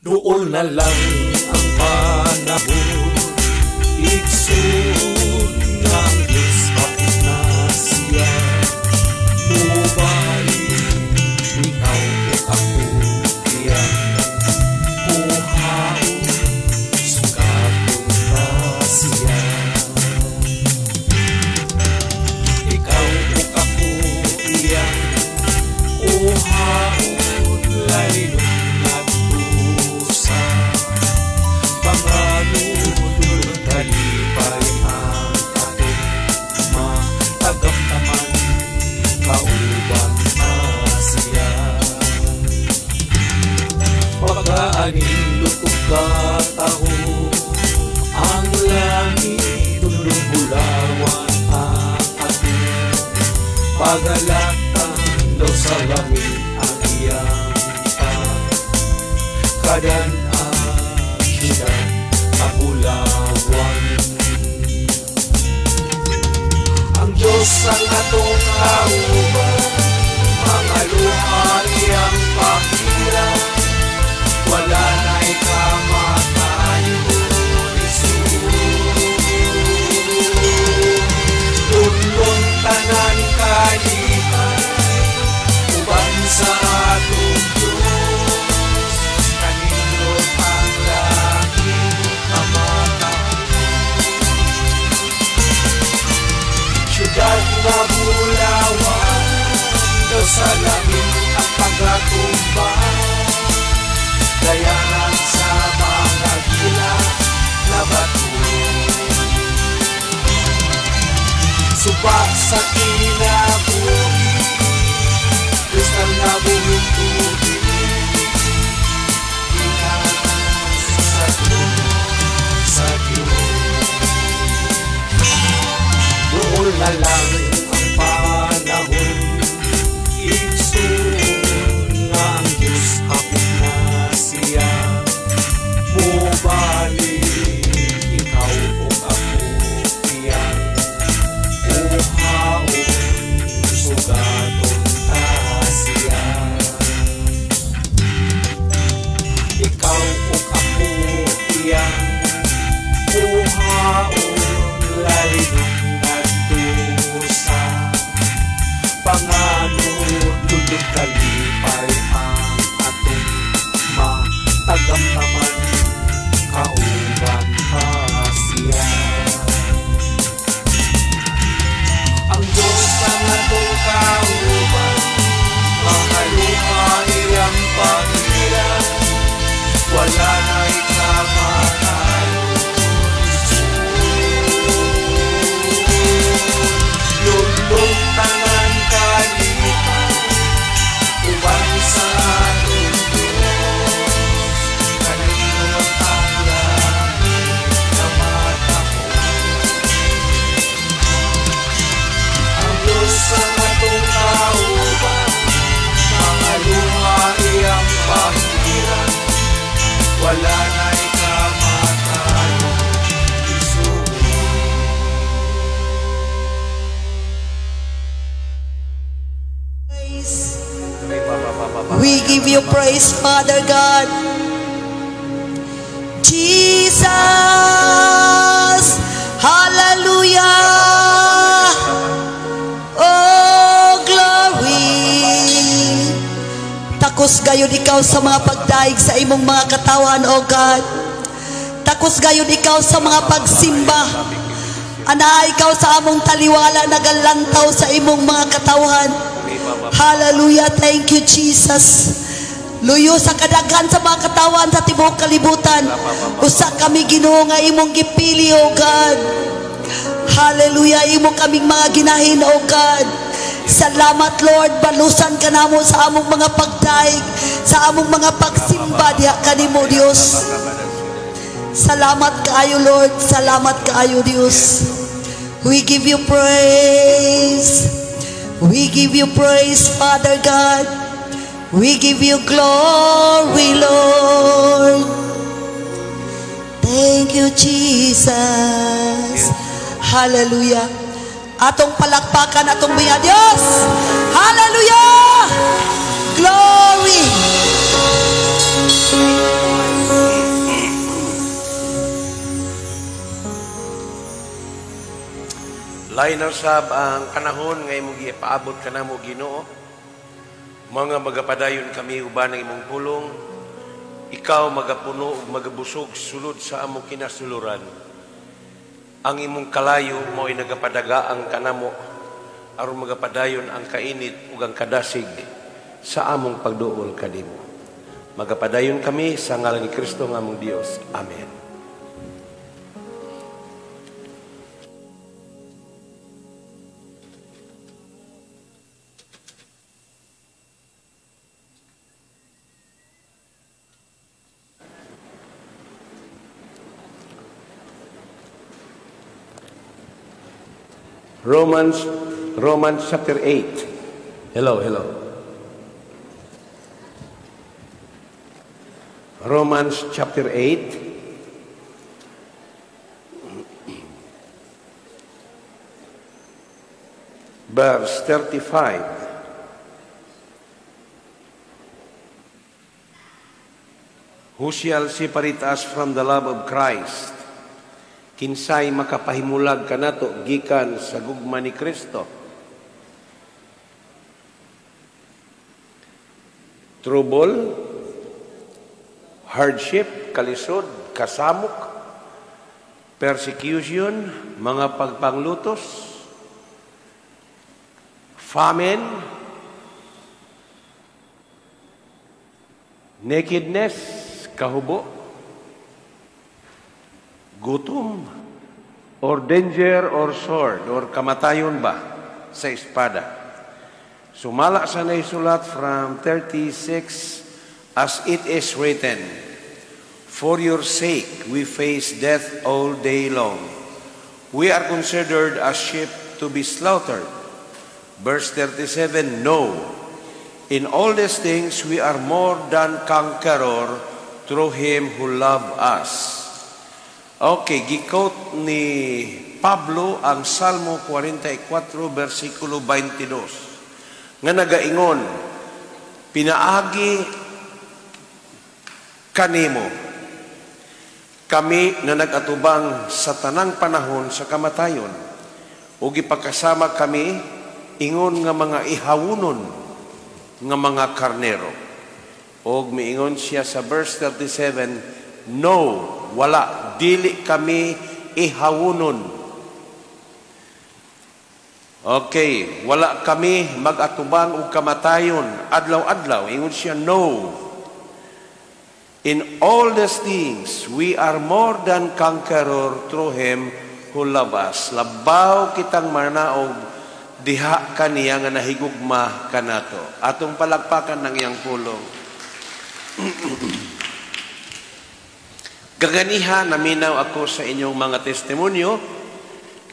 Duol na lang ang panahon, igsoon, nga ang Diyos hapit na siya. Mubalik ikaw ug ako iyang kuhaon, sugaton ta siya. Ikaw ug ako iyang kuhaon, lalinon ngadto sa panganod, kalipay ang atong matagamtaman, kauban ta siya. Pagkaanindot ug kataho ang langit, dulong bulawan ang atong pagalatan, daw sa langit ang iyang pagkadan-an, syudad kabulawan. Ang Diyos ang atong kauban, mga luha iyang pahiran, wala na'y kamatayon, igsoon. Lunlon tanan kalipay, uban sa atong Diyos, kanindot ang langit kamatahon. Syudad nga bulawan, daw sa langit ang pagatumba, dayanan sa mga gila na bato. Suba sa kinabuhi, kristal na buhing tubig, gikan sa trono sa Diyos. Duol na lang ang panahon, igsoon, nga ang Diyos hapit na siya. Mubalik ikaw ug ako iyang kuhaon, sugaton ta siya. Ikaw ug ako iyang kuhaon, lalinon ngadto sa panganod, lulod kalipay ang atong matagamtaman, kauban ta siya. Ang Diyos ang atong kauban, mga luha iyang pahiran, wala na'y kamatayon, igsoon. Lunlon tanan kalipay, uban sa atong Diyos, kanindot ang langit kamatahon. Ang Diyos ang atong kauban, mga luha iyang pahiran, wala na'y kamatayon, igsoon. We give you praise, Father God. Jesus! Hallelujah! Oh, glory! Takos gayud ikaw sa mga pagdaig sa imong mga katawhan, O God. Takos gayud ikaw sa mga pagsimba. Anaa ikaw sa among taliwala, nagalantaw sa imong mga katawhan. Hallelujah. Thank you, Jesus. Luyo sa kadaghan sa mga katawan sa tibuok kalibutan, usa kami, Ginoo, nga imong gipili, O God. Hallelujah. Imo kaming mga ginahin, O God. Salamat, Lord. Balusan ka namo sa among mga pagdaig, sa among mga pagsimba diha kanimo, Dios. Salamat kaayo, Lord. Salamat kaayo, Dios. We give you praise. We give you praise, Father God. We give you glory, Lord. Thank you, Jesus. Hallelujah. Atong palakpakan atong mga Diyos. Hallelujah! Glory! Lain na usab ang panahon nga imong gipaabot kanamo, Ginoo. Mga magapadayon kami uban ang imong pulong. Ikaw magapuno ug magabusog sulod sa among kinasuluran. Ang imong kalayo mao'y nagapadagaang kanamo aron magapadayon ang kainit ug ang kadasig sa among pagduol kanimo. Magapadayon kami sa ngalan ni Kristo nga among Dios. Amen. Romans chapter 8. Hello, hello. Romans chapter 8. Verse 35. Who shall separate us from the love of Christ? Kinsay makapahimulag kanato gikan sa gugma ni Kristo? Trouble, hardship, kalisod, kasamok, persecution, mga pagpanglutos, famine, nakedness, kahubo, gutom, or danger, or sword, or kamatayon ba sa espada. Sumala sa naisulat from 36, as it is written, for your sake we face death all day long. We are considered as sheep to be slaughtered. Verse 37, no. In all these things we are more than conqueror through Him who loved us. Okay, gi-quote ni Pablo ang Salmo 44, versikulo 22, nga nagaingon, pinaagi kanimo, kami na nag-atubang sa tanang panahon sa kamatayon, ug ipakasama kami, ingon nga mga ihawunon nga mga karnero. Og miingon siya sa verse 37, no, wala, dili kami ihawunon. Okay, wala kami mag-atubang og kamatayon adlaw-adlaw. Ingon siya, no. In all these things, we are more than conqueror through Him who love us. Labaw kitang manaog diha kaniya nga nahigugma kanato. Atong palakpakan ng iyang pulong. Gaganiha naminaw ako sa inyong mga testimonyo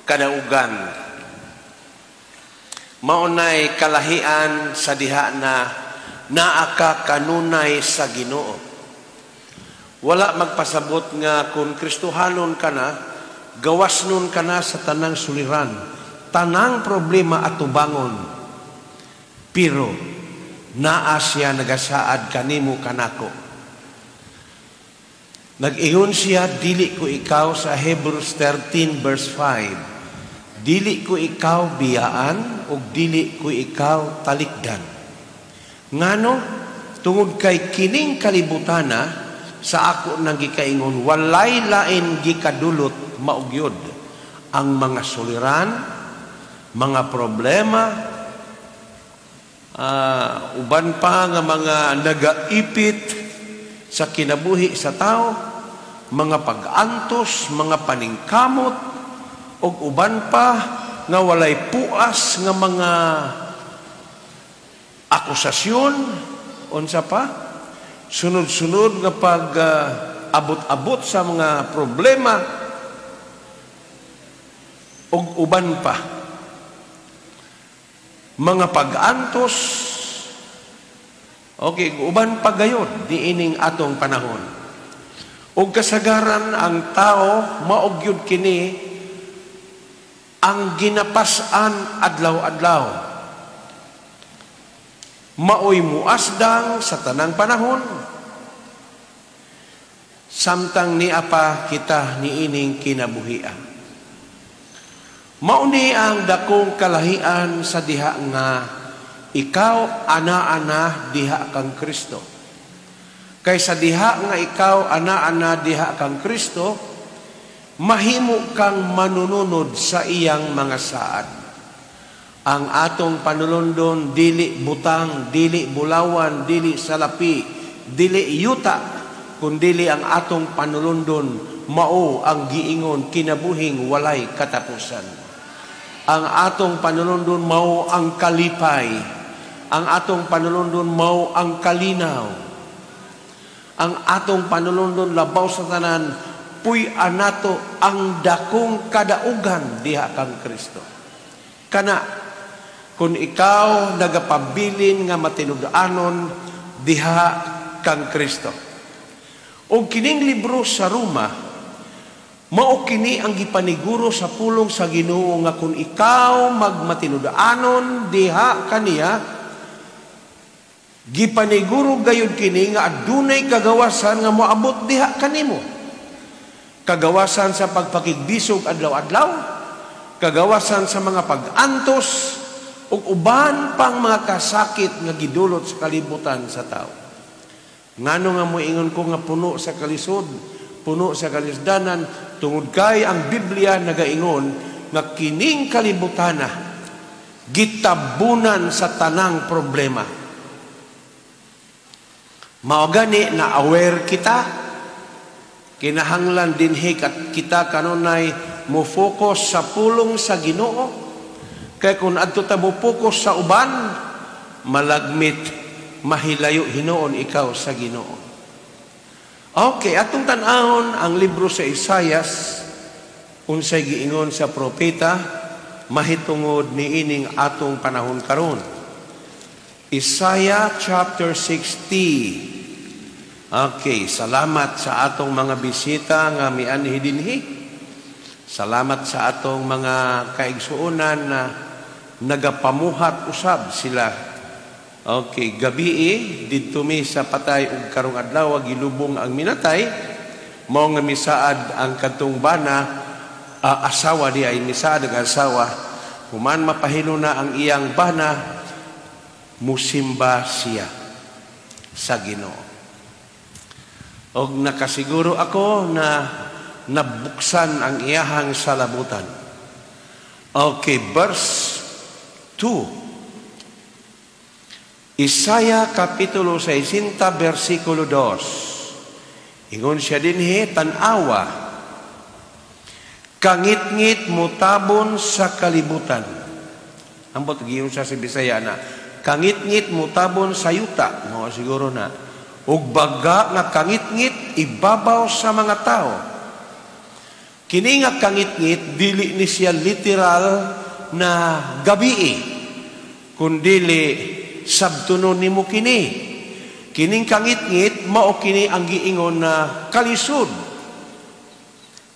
kadaugan. Maunay kalahian sa diha na naa ka kanunay sa Ginoo. Wala magpasabot nga kung Kristohanon ka na, gawas nun ka na sa tanang suliran, tanang problema at tubangon. Pero naa siya nagasaad kanimo kanako. Nag-ingon siya, dili ko ikaw sa Hebrews 13 verse 5. Dili ko ikaw biyaan ug dili ko ikaw talikdan. Ngano tungod kay kining kalibutana sa ako nang gikaingon walay lain gikadulot maugyod ang mga suliran, mga problema, uban pa nga mga nagaipit sa kinabuhi sa tao, mga pag-antos, mga paningkamot, ug uban pa nga walay puas nga mga akusasyon, unsa pa, sunod-sunod nga pag abot-abot sa mga problema, ug uban pa mga pag-antos. Okay, uban pa gayon diining atong panahon. Ug kasagaran ang tao maogyud kini ang ginapas-an adlaw-adlaw. Maoy muasdang sa tanang panahon. Samtang niapa kita niining kinabuhia. Mauni ang dakong kalahian sa diha nga ikaw ana-ana diha kang Kristo. Kay sa diha nga ikaw ana-ana diha kang Kristo, mahimo kang manununod sa iyang mga saad. Ang atong panulundon dili butang, dili bulawan, dili salapi, dili yuta, kundili ang atong panulundon mao ang giingon kinabuhing walay katapusan. Ang atong panulundon mao ang kalipay. Ang atong panulundon mao ang kalinaw. Ang atong panulundon labaw sa tanan, puy-an nato ang dakong kadaugan diha kang Kristo. Kana, kung ikaw nagapabilin nga matinud-anon diha kang Kristo. Og kining libro sa Roma, mao kini ang gipaniguro sa pulong sa Ginoo nga kung ikaw magmatinud-anon diha kaniya, gipaniguro gayud kini nga adunay kagawasan nga moabot diha kanimo. Kagawasan sa pagpakigbisog adlaw-adlaw, kagawasan sa mga pag-antos, ug uban pang mga kasakit nga gidulot sa kalibutan sa tao. Ngano nga moingon ko nga puno sa kalisod, puno sa kalisdanan, tungod kay ang Biblia nagaingon nga kining kalibutana gitabunan sa tanang problema. Mao gani na aware kita, kinahanglan dinhi kita kanunay mo focus sa pulong sa Ginoo. Kay kung adto ta mo focus sa uban, malagmit mahilayo hinuon ikaw sa Ginoo. Okay, atong tan-awon ang libro sa Isayas, unsay giingon sa propeta mahitungod niining atong panahon karon. Isaiah chapter 60. Okay, salamat sa atong mga bisita nga mianhi dinhi. Salamat sa atong mga kaigsuonan na nagapamuhat usab sila. Okay, gabii didto mi sa patay ug karong adlaw gilubong ang minatay, mao nga misaad ang kadtong bana, asawa di ay misaad ang asawa, human mapahilo na ang iyang bana, musimba siya sa Ginoo. Og nakasiguro ako na nabuksan ang iyahang salabutan. Okay, verse 2. Isaiah Kapitulo 60, versikulo 2. Ingon siya dinhi, tan-awa, kangitngit mutabon sa kalibutan. Ambot giyon siya sa Bisaya na, kangitngit mutabon sa yuta. Mao siguro na. Ug baga nga kangitngit ibabaw sa mga tao. Kini nga kangitngit dili ni siya literal na gabii, kundili sabtunon nimo kini. Kining kangitngit mao kini ang giingon na kalisod,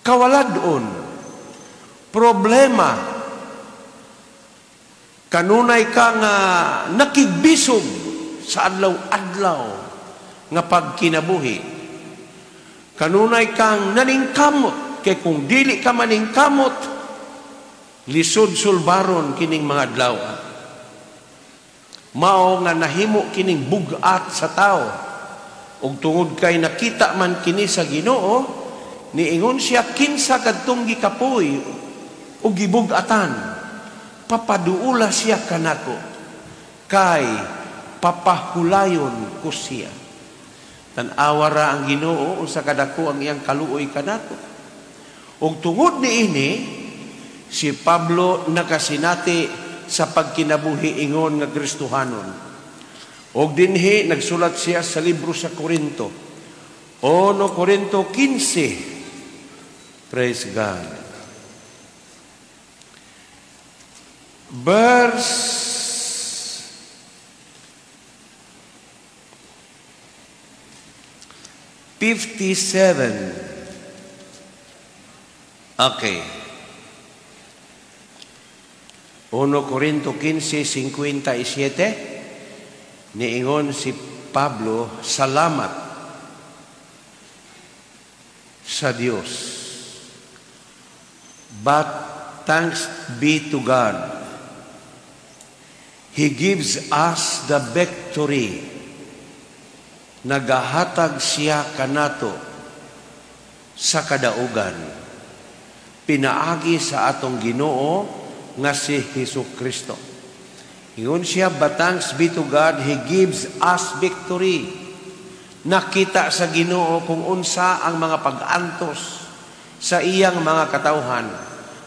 kawaladon, problema. Kanunay ka nga nakigbisog sa adlaw-adlaw nga pagkinabuhi. Kanunay kang naningkamot, kay kung dili ka maningkamot, lisod sulbaron kining mga adlaw. Mao nga nahimo kining bug-at sa tao. Ug tungod kay nakita man kini sa Ginoo, niingon siya kinsa kadtong gikapoy ug gibug-atan, papaduula siya kanako, kay papahulayon ko siya. Tan-awa ra ang Ginoo unsa kadako ang iyang kaluoy kanato. Ug tungod niini, si Pablo nakasinati sa pagkinabuhi ingon nga Kristohanon. Og dinhi nagsulat siya sa libro sa Korinto. 1 Korinto 15. Praise God. Verse 57. Okay. 1 Corinto 15:57, niingon si Pablo, salamat sa Dios. But thanks be to God. He gives us the victory. Nagahatag siya kanato sa kadaugan. Pinaagi sa atong Ginoo nga si Hesus Kristo. Ingon siya, "But thanks be to God, He gives us victory." Nakita sa Ginoo kung unsa ang mga pag-antos sa iyang mga katawhan,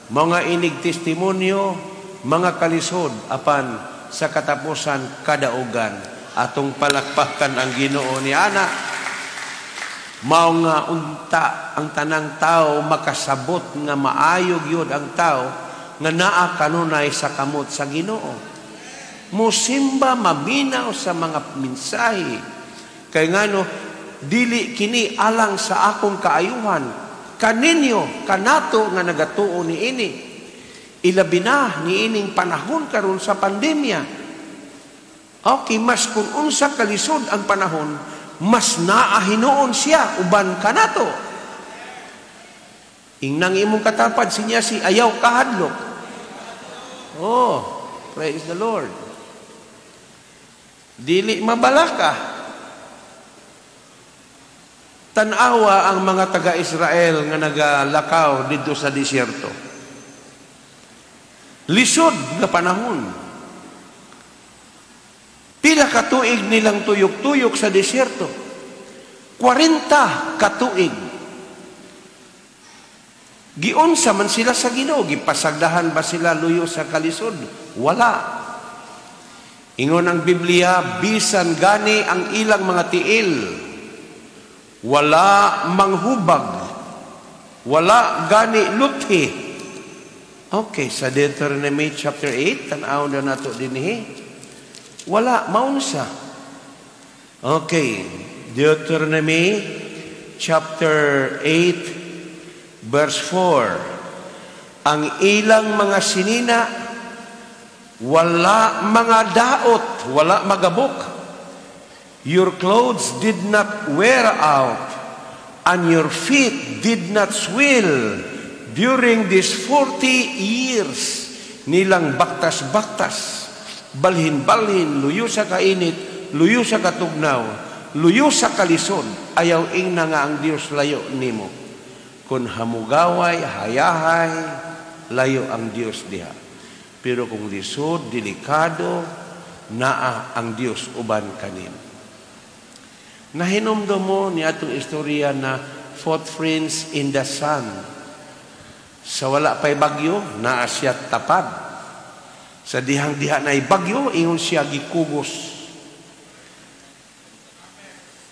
mga inig testimonyo, mga kalisod, apan sa katapusan kadaugan. Atong palakpakan ang Ginoo ni ana. Mao nga unta ang tanang tao makasabot nga maayo gyud ang tao nga naa kanunay sa kamot sa Ginoo. Musimba, maminaw sa mga mensahe. Kay ngano, dili kini alang sa akong kaayuhan, kaninyo, kanato nga nagatuo ni ini. Ilabi na niining panahon karon sa pandemya. Okay, mas kung unsa kalisod ang panahon, mas naa hinuon siya uban kanato. Ingnang imong katapad sinya si ayaw kahadlok. Oh, praise the Lord. Dili mabalaka. Tanawa ang mga taga-Israel nga nagalakaw didto sa disyerto. Lisod nga panahon. Pila ka tuig nilang tuyok-tuyok sa disyerto? 40 ka tuig. Giunsa man sila sa Ginoo, gipasagdahan ba sila luyo sa kalisod? Wala. Ingon ang Biblia, bisan gani ang ilang mga tiil wala manghubag, wala gani luthi. Okay, sa Deuteronomy chapter 8, tan-aw na nato dinhi. Wala maunsa. Okay, Deuteronomy chapter 8 verse 4. Ang ilang mga sinina wala mga daot, wala magabok. Your clothes did not wear out, and your feet did not swell during these 40 years. Nilang baktas-baktas, balhin-balhin, luyo sa kainit, luyo sa katugnaw, luyo sa kalisod, ayaw ingna nga ang Dios layo nimo. Kung hamugaway, hayahay, layo ang Dios diha. Pero kung lisod, delikado, naa ang Dios uban kanimo. Nahinumdum mo ni atong istorya na Footprints in the Sand. Sa wala pa'y bagyo, naa siya tapad. Sa dihang diha na'y bagyo, ingon siya gikugos.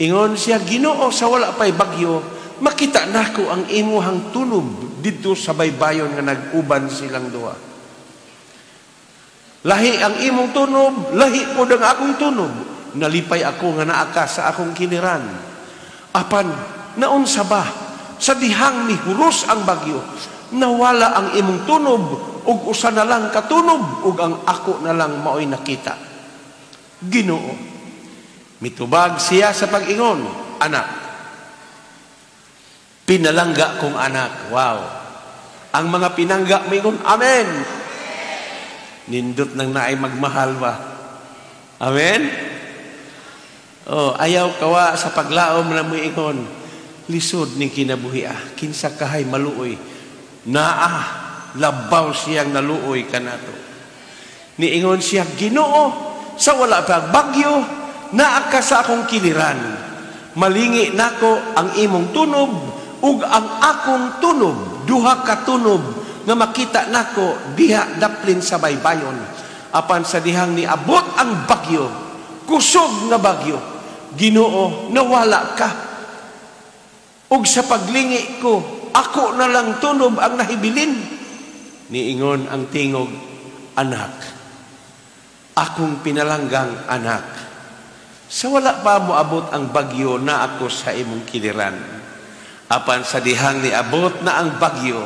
Ingon siya, "Ginoo, sa wala pa'y bagyo, makita nako ang imuhang tunob didto sa baybayon nga nag-uban silang duha. Lahi ang imong tunob, lahi po ang akong tunob. Nalipay ako nga naa ka sa akong kiliran. Apan, naunsa ba? Sa dihang mihuros ang bagyo, nawala ang imong tunob, ug usa na lang katunob, ug ang ako na lang maoy nakita. Ginoo." Mitubag siya sa pag-ingon, "Anak, pinalangga kong anak." Wow. Ang mga pinangga moingon, "Amen." Nindot nang naay magmahal ba? Amen? Oh, ayaw kawa sa paglaom na moingon, "Lisod ning kinabuhi ah, kinsa kahay maluoy?" Naa, labaw siyang naluoy kanato. Niingon siya, "Ginoo, sa wala pa bagyo, naa ka sa akong kiliran. Malingi nako ang imong tunob ug ang akong tunob, duha ka tunob nga makita nako diha daplin sa baybayon. Apan sa dihang niabot ang bagyo, kusog nga bagyo, Ginoo, nawala ka. Ug sa paglingi ko, ako na lang tunob ang nahibilin." Niingon ang tingog, "Anak, akong pinalanggang anak, sa wala pa moabot ang bagyo, naa ako sa imong kiliran. Apan sa dihang niabot na ang bagyo,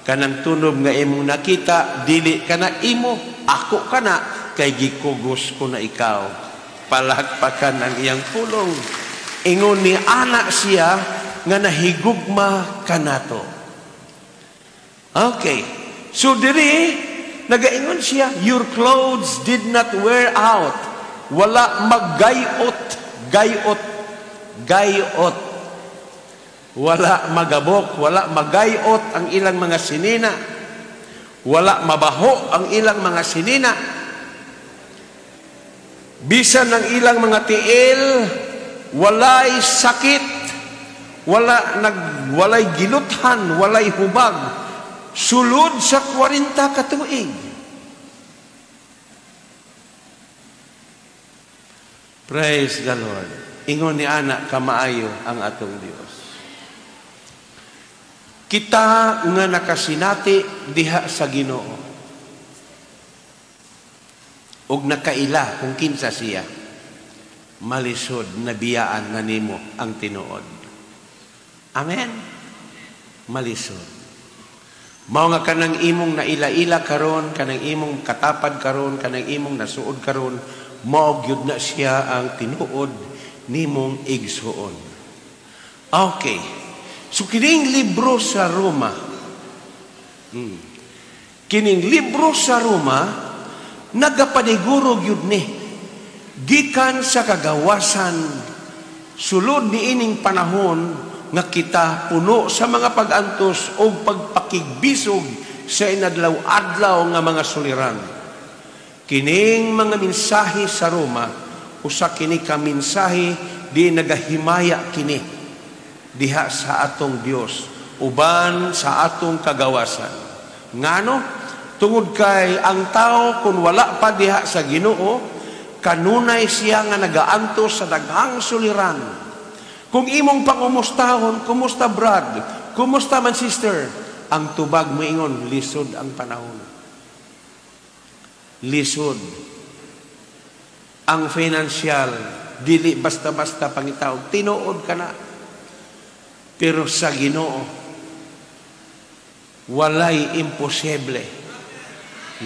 kanang tunob nga imong nakita, dili kana imo, ako kana, kay gikugos ko na ikaw." Palakpakan ang iyang pulong. Ingon ni anak siya nga nahigugma kanato. Okay. So diri nagaingon siya, "Your clothes did not wear out." Wala maggayot, gayot, gayot. Wala magabok, wala magayot ang ilang mga sinina. Wala mabaho ang ilang mga sinina. Bisan ang ilang mga tiil, walay sakit, wala nag walay giluthan, walay hubag. Sulod sa 40 ka tuig. Praise the Lord. Ingon ni ana kamaayo ang atong Dios. Kita nga nakasinati diha sa Ginoo og nakaila kung kinsa siya, malisod na biyaan na nimo ang tinuod. Amen. Malisod. Mao nga kanang imong naila-ila karon, kanang imong katapad karon, kanang imong nasuod karon, mao gyud na siya ang tinuod nimong igsuon. Okay. So kining libro sa Roma, kining libro sa Roma nagapaniguro gyud ni gikan sa kagawasan sulod niining panahon nga kita puno sa mga pag-antos o pagpakigbisog sa inadlaw-adlaw nga mga suliran. Kining mga mensahe sa Roma, usa kini ka mensahe di nagahimaya kini diha sa atong Dios uban sa atong kagawasan. Ngano? Tungod kay ang tao kung wala pa diha sa Ginoo, kanunay siya nga nagaantos sa daghang suliran. Kung imong pangumustahon, kumusta brad? Kumusta man sister? Ang tubag moingon, lisod ang panahon. Lisod. Ang financial, dili basta-basta pangitaog. Tinuod ka na. Pero sa Ginoo, walay imposible.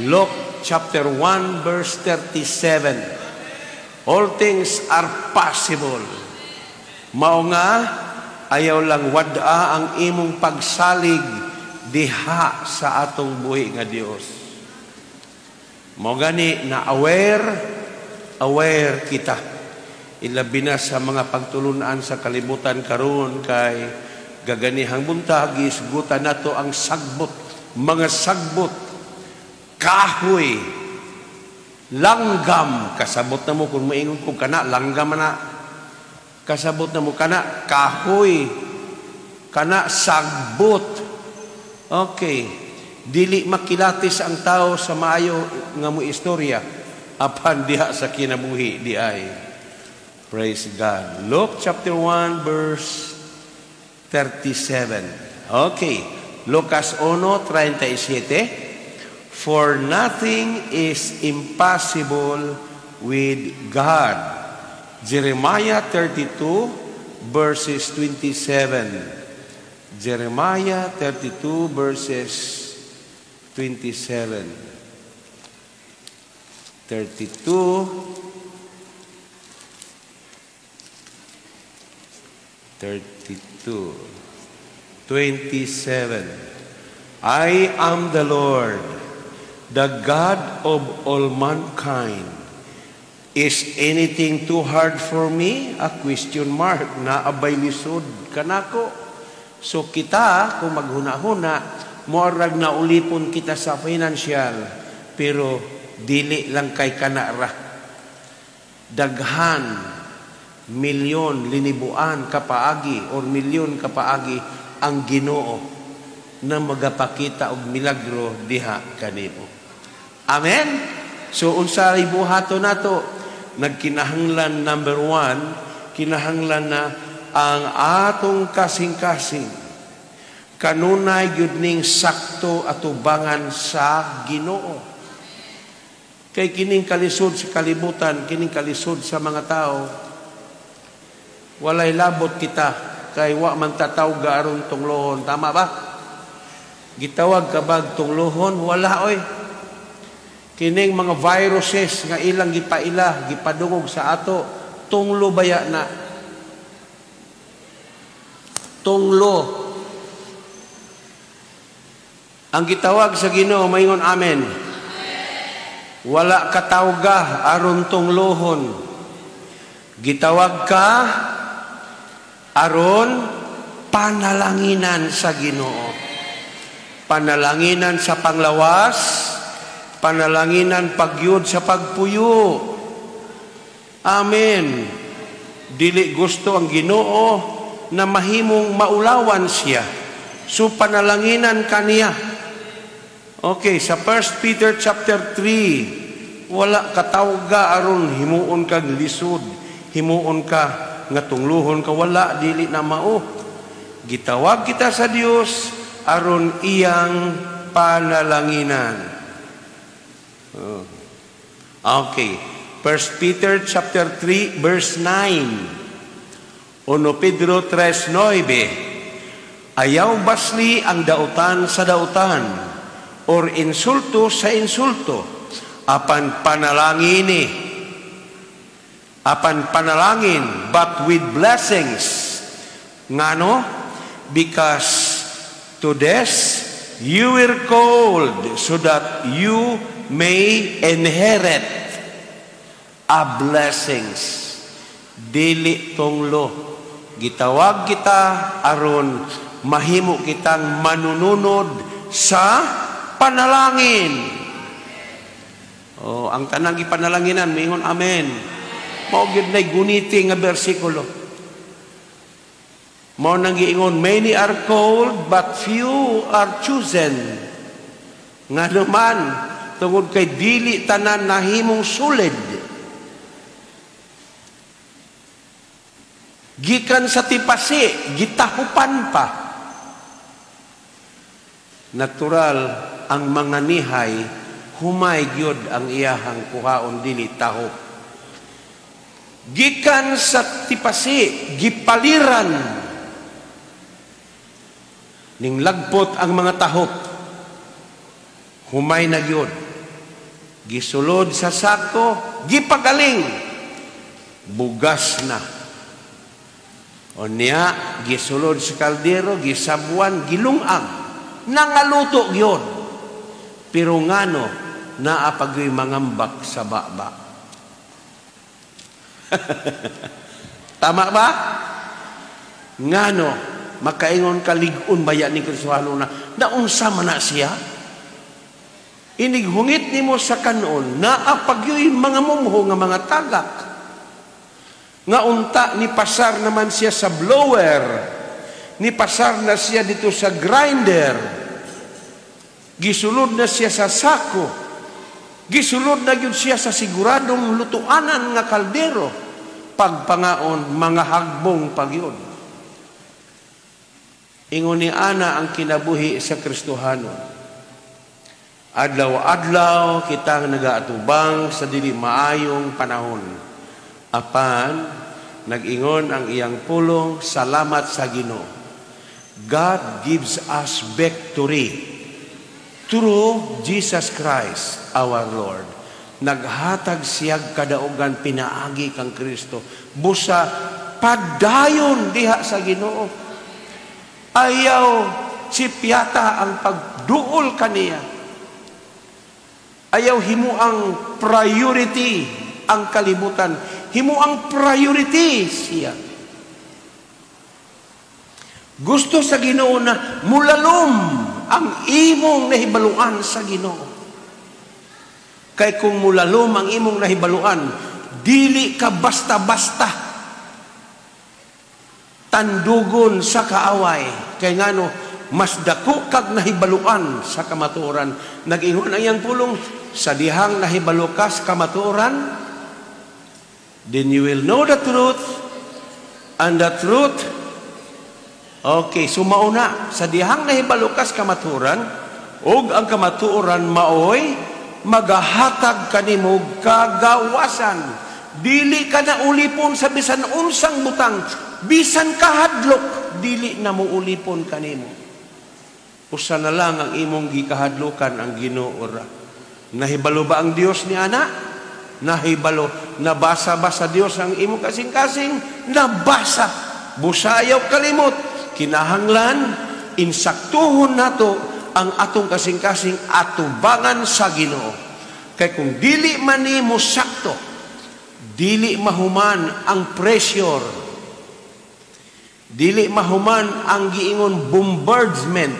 Luke chapter 1 verse 37. All things are possible. Mao nga ayaw lang wad-a ang imong pagsalig diha sa atong buhi nga Dios. Mao gani na aware kita. Ilabi na sa mga pagtulunan sa kalibutan karon kay gaganihang buntag isgutan nato ang sagbot, mga sagbot, kahoy, langgam. Kasabot na mo kung maingon ko kana langgam na. Kasabot na mo kana kahoy, kana sagbot. Okay, dili makilatis ang tao sa maayo nga mo istorya apan diha sa kinabuhi di ay. Praise God. Luke chapter 1 verse 37. Okay, Lucas 1:37. For nothing is impossible with God. Jeremiah 32 verses 27. Jeremiah 32 verses 27. 32 32 27. I am the Lord, the God of all mankind. Is anything too hard for me? A question mark. Naabay lisod kanako. So kita, kung maghuna-huna, moarag na ulipon kita sa financial, pero dili lang kay kanara. Daghan, milyon, linibuan kapaagi, or milyon kapaagi ang Ginoo na magapakita og milagro diha kanimo. Amen? So unsa buhaton nato? Nagkinahanglan number 1, kinahanglan na ang atong kasing-kasing kanunay gyud ning sakto atubangan sa Ginoo. Kay kining kalisod sa kalibutan, kining kalisod sa mga tao, walay labot kita kay wa man tataw aron tunglohon. Tama ba? Gitawag ka bag tunglohon? Wala oy. Kining mga viruses nga ilang gipaila, gipadungog sa ato, tunglo baya na. Tunglo. Ang gitawag sa Ginoo, maingon amen. Wala katawga aron tunglohon. Gitawag ka aron panalanginan sa Ginoo. Panalanginan sa panglawas, panalanginan pagyud sa pagpuyo. Amen. Dili gusto ang Ginoo na mahimong maulawan siya. So panalanginan kaniya. Okay, sa 1 Peter chapter 3, wala katawga aron himuon kag lisod, himuon ka nga tungluhon ka, wala, dili na mao. Gitawag kita sa Dios aron iyang panalanginan. Oh. Okay. 1 Peter chapter 3 verse 9. 1 Pedro 3:9. Ayaw basli ang dautan sa dautan or insulto sa insulto, apan panalangini, apan panalangin, but with blessings. Ngano? Because to this you were called, so that you may inherit a blessings. Dili tunglo. Gitawag kita aron mahimo kitang manununod sa panalangin. Oh, ang tanang gipanalanginan, mingon amen. Mao gyud nay guniti nga bersikulo. Mao nang giingon, "Many are called but few are chosen." Nga naman, tungod kay dili tanan nahimong sulid. Gikan sa tipasi, gitahupan pa. Natural, ang mga nihay, humay gyud ang iyahang kuhaon, dili tahop. Gikan sa tipasi, gipaliran. Ning lagpot ang mga tahop, humay na gyud. Gisulod sa sako, gipagaling. Bugas na. O niya, gisulod sa kaldero, gisabuan, gilungag. Nangaluto gyud. Pero ngano, naa pagyoy mangambak sa baba. Tama ba? Ngano, makaingon ka lig-on baya ni Kristohano na, naunsa man na siya? Inighungit nimo sa kanon, naa pagyoy mga mumho nga mga tagak. Nga unta ni pasar naman siya sa blower, ni pasar na siya dito sa grinder, gisulod na siya sa sako, gisulod na gyud siya sa siguradong lutuanan nga kaldero, pagpangaon mga hagbong pagyud. Ingon ni ana ang kinabuhi sa Kristohano. Adlaw-adlaw kitang nagaatubang sa dili maayong panahon. Apan nag-ingon ang iyang pulong, salamat sa Ginoo. God gives us victory through Jesus Christ our Lord. Naghatag siyag kadaugan pinaagi kang Kristo. Busa padayon diha sa Ginoo. Ayaw sipyata ang pagduol kaniya. Ayaw himo ang priority ang kalibutan. Himo ang priority siya. Gusto sa Ginoo na mulalom ang imong nahibaluan sa Ginoo. Kay kung mulalom ang imong nahibaluan, dili ka basta-basta tandugon sa kaaway. Kay ngano, mas dako kag nahibaluan sa kamatuoran. Nag-ingon ang iyang pulong, sa dihang nahibalo ka sa kamatuoran, then you will know the truth, and the truth. Okay, so mauna, sa dihang nahibalo ka sa kamatuoran, ug ang kamatuoran maoy magahatag kanimo kagawasan. Dili ka na ulipon sa bisan unsang butang, bisan kahadlok, dili na mo ulipon kanimo. Usa na lang ang imong gikahadlokan, ang Ginoo ra. Nahibalo ba ang Dios ni ana? Nahibalo. Nabasa ba sa Dios ang imong kasing-kasing? Nabasa. Busayaw kalimot. Kinahanglan insaktuhon nato ang atong kasing-kasing atubangan sa Ginoo. Kay kung dili man nimo sakto, dili mahuman ang pressure, dili mahuman ang giingon bombardment,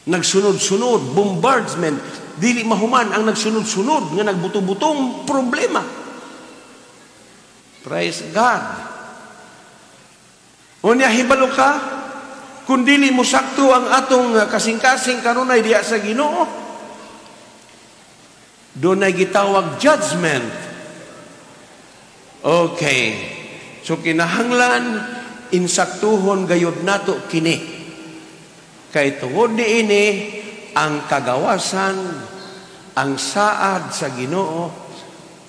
nagsunod-sunod bombardment, dili mahuman ang nagsunod-sunod nga nagbuto-butong problema. Praise God. Unya, hibalo ka, kung dili mo sakto ang atong kasing-kasing kanunay diya sa Ginoo, dunay gitawag judgment. Okay. So kinahanglan insaktuhon gayud nato kini. Kay tungod niini ang kagawasan, ang saad sa Ginoo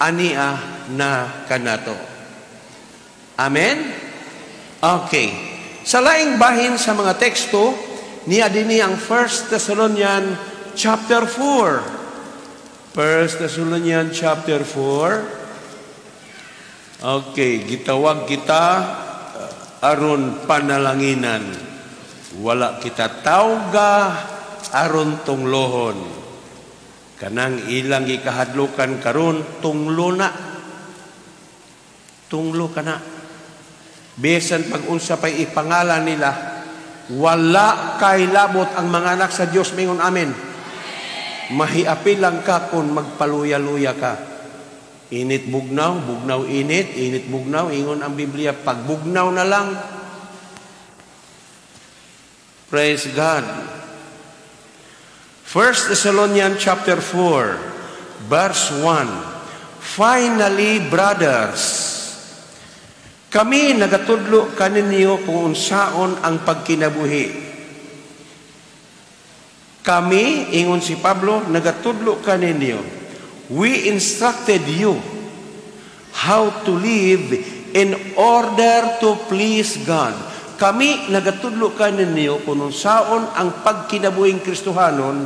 ania na kanato. Amen? Okay. Sa laing bahin sa mga teksto, niya dinhi ang 1 Thessalonian chapter 4. 1 Thessalonian chapter 4. Okay, gitawag kita aron panalanginan. Wala kita tawga aron tunglohon. Kanang ilang gikahadlukan karon, tunglo na. Tunglo kana. Bisan pag unsa pay ipangalan nila, wala kay labot ang mga anak sa Dios, mingon amen. Mahiapil lang ka kung magpaluya-luya ka. Init bugnaw, bugnaw init, init bugnaw, ingon ang Biblia, pagbugnaw na lang. Praise God. 1 Thessalonians chapter 4, verse 1. "Finally, brothers, kami nagatudlo kaninyo kung unsaon ang pagkinabuhi." Kami, ingon si Pablo, nagatudlo kaninyo. "We instructed you how to live in order to please God." Kami nagatudlo kaninyo kung unsaon ang pagkinabuhing Kristohanon,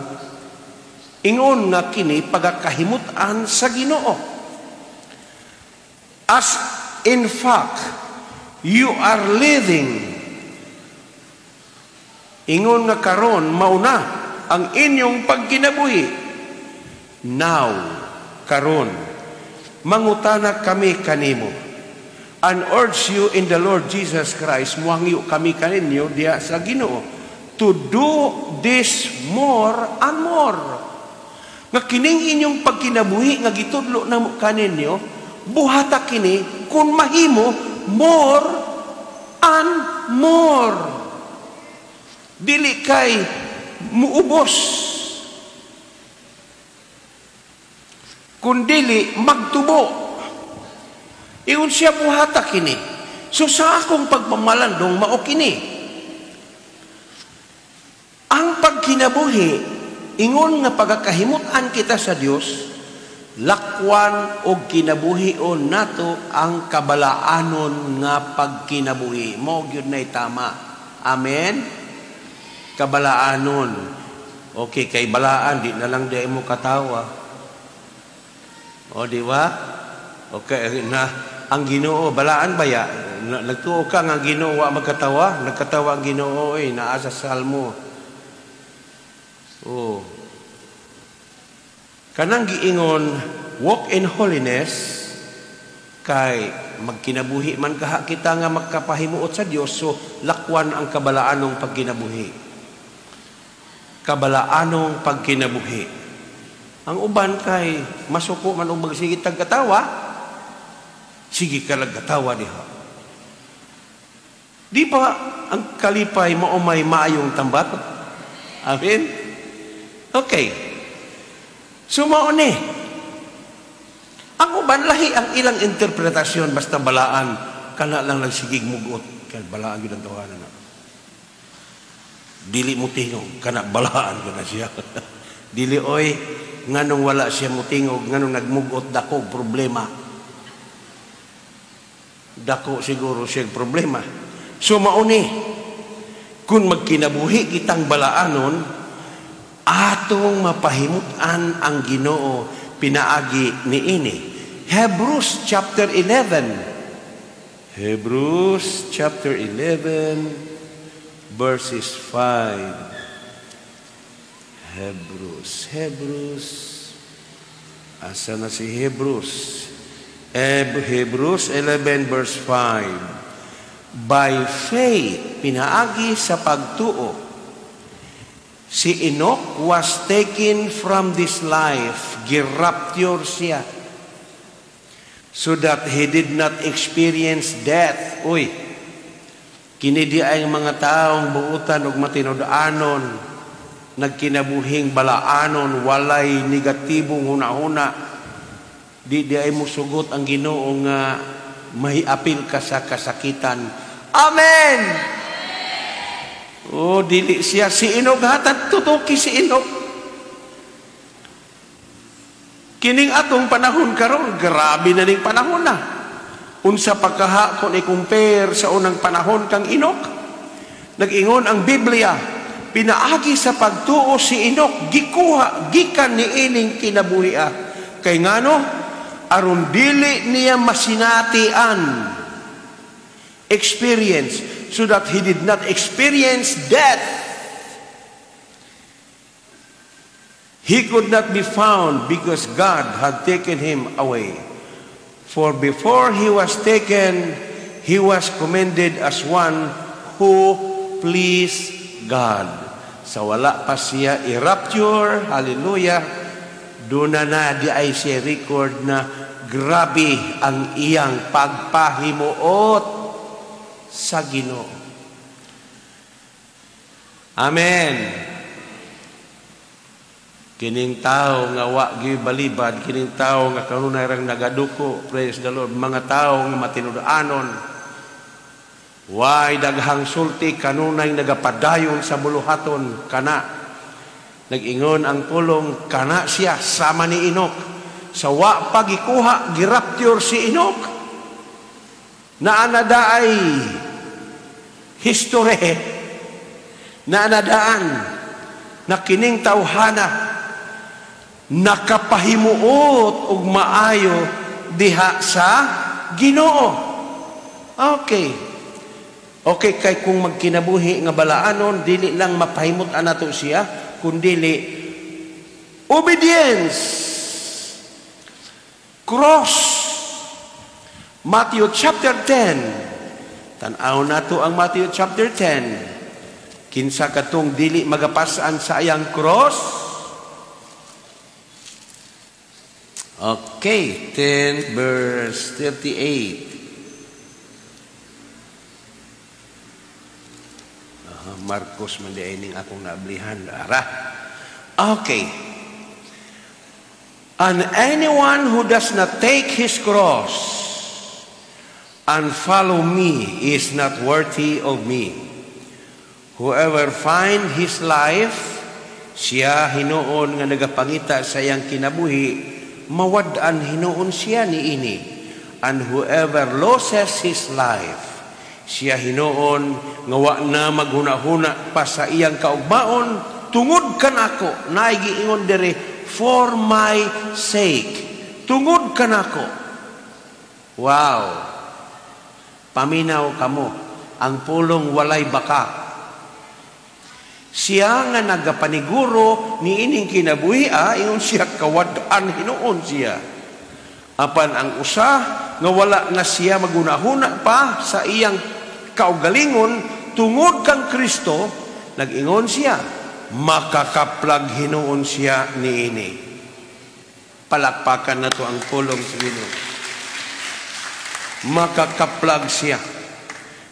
ingon nga kini pagakahimutan sa Ginoo. "As in fact, you are living." Ingon nga karon mauna ang inyong pagkinabuhi. "Now, karon, mangutana kami kanimo and urge you in the Lord Jesus Christ," muhangyo kami kaninyo diya sa Ginoo, "to do this more and more." Nga kining inyong pagkinabuhi nga gitudlo namo kaninyo, buhata kini kung mahimo more and more. Dili kay muubos, kundili magtubo. Ingon siya, buhata kini. So sa akong pagpamalandong, mao kini. Ang pagkinabuhi, ingon nga pagakahimutan kita sa Dios, lakwan og kinabuhion nato ang kabalaanon nga pagkinabuhi. Mao gyud nay tama. Amen? Kabalaanon. Okay, kay balaan, di na lang di mo katawa. O, di ba? Okay, na ang Ginoo balaan ba ya? Nagtuo ka nga ang Ginoo wa magkatawa? Nagkatawa ang Ginoo eh, naa sa Salmo. Oh. Kanang giingon, walk in holiness, kay magkinabuhi man kaha kita nga magkapahimuot sa Dios, so lakwan ang kabalaanong pagkinabuhi. Kabalaanong pagkinabuhi. Ang uban kay masuko man og magsigit tag katawa, sige ka lang katawa diha. Di ba ang kalipay mao may maayong tambak? Amen? Okay. So mao ni. Ang uban, lahi ang ilang interpretasyon, basta balaan kana lang nagsigig mugot kay balaan gyud ang tawanan na. Dili mo tingog, kana balaan gyud na siya. Dili oy, nganong wala siya mutingog, nganong nagmugot, dako problema. Dako siguro siya problema. So mauni, kung magkinabuhi kitang balaanon, atong mapahimutan ang Ginoo pinaagi niini. Hebrews chapter 11. Hebrews chapter 11 verses 5. Hebrews, Hebrews. Asa na si Hebrews? Hebrews 11 verse 5. By faith, pinaagi sa pagtuo, si Enoch was taken from this life, girapture siya, so that he did not experience death. Uy, kini di ay mga taong buutan og matinud-anon, nagkinabuhing balaanon, walay negatibong hunahuna, di di ay musugot ang Ginoo nga mahiapil ka sa kasakitan. Amen! Oh, dili siya si Enoch, hatag tutuki si Enoch. Kining atong panahon karon, grabe na ning panahon na. Unsa pagkaha kung i-compare sa unang panahon kang Enoch? Nag-ingon ang Biblia, pinaagi sa pagtuo si Enoch, gikuha gikan ni ining kinabuhia. Kay ngano? Aron dili niya masinatian experience, so that he did not experience death. He could not be found because God had taken him away. For before he was taken, he was commended as one who pleased God. Sa wala pa siya i-rapture, hallelujah, doon na di ay siya record na grabe ang iyang pagpahimuot sa Ginoo. Amen. Kining tao nga wa gyud balibad, kining tao nga kanunay rang nagaduko, praise the Lord, mga tao nga matinud-anon, way daghang sulti, kanunay nagapadayon sa buluhaton kana. Nag-ingon ang pulong, kana siya sama ni Enoch. Sa wa pagikuha, girapture si Enoch. Naanada ay history, naanadaan na kining tawhana nakapahimuot og maayo diha sa Ginoo. Okay. Okay, kay kung magkinabuhi nga balaanon, dili lang mapahimut anato siya, kundili obedience. Cross. Matthew chapter 10. Tan-aw nato ang Matthew chapter 10. Kinsa katong dili magapasan sa iyang cross? Okay, 10 verse 38. Marcos man di ay ning akong naablihan. Ara. Okay. And anyone who does not take his cross and follow me is not worthy of me. Whoever find his life, siya hinuon nga nagapangita sa iyang kinabuhi, mawad-an hinuon siya niini. And whoever loses his life, siya hinuon nga wa na maghuna-huna pa sa iyang kaugmaon, tungod kanako, naay giingon diri, for my sake, tungod kanako. Wow! Paminaw kamo, ang pulong walay baka. Siya nga nagapaniguro ni ining kinabuhi, ingon siya kawad-an hinuon siya. Apan ang usa nga wala na siya magunahuna pa sa iyang kaugalingon tungod kang Kristo, nag-ingon siya, makakaplag hinuon siya niini. Palakpakan na to ang pulong sa Ginoo. Makakaplag siya.